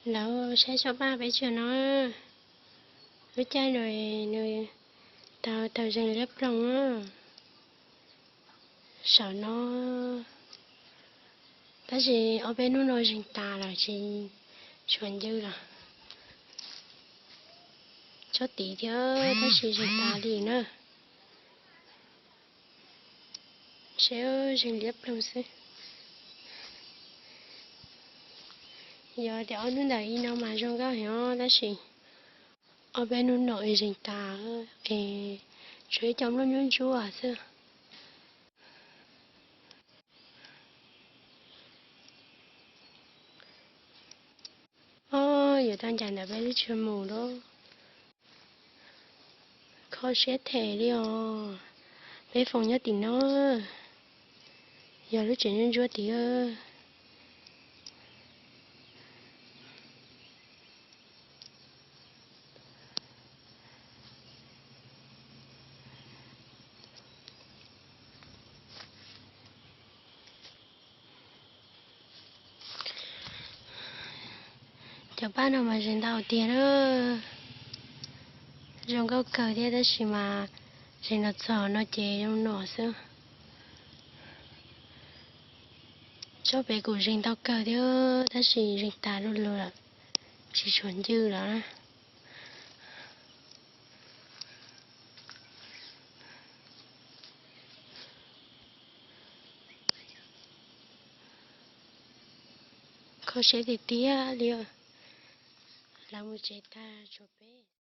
Lawv saib xyov paj peb tsuas no, lub caij no nws tau tau zeeg liab ploog na. Saum no, tab sis ob peb hnub no zeeg tas lawm tsis tshuav ncw lawm. Tsob tid thiab tab sis zeeg tas li na. Seb, zeeg liab ploog xwb. Yog tias ob hnub ntawm ib no mas zoo nkauj heev os, tab sis ob peb hnub no es zeeg tas es tshuav ib co nplooj ntsuab ntsuab xwb. Ob, yuav tau ncaim ntawm peb lub tsev mus lawm. Kho siab them li os. Peb foom nyob tim no, yog lub tsev ntsuab ntsuab tid. Cov paj no mas zeeg ntau tiag na. Zoo nkauj kawg thiab tab sis mas zeeg los txog no ces zoo no xwb. Tsob pem kuj zeeg ntau kawg thiab tab sis zeeg tas lug lug lawm, tsis tshuav ncw lawm. Kho siab tiag tiag li. Lawv mus tsev tag tshuav peb.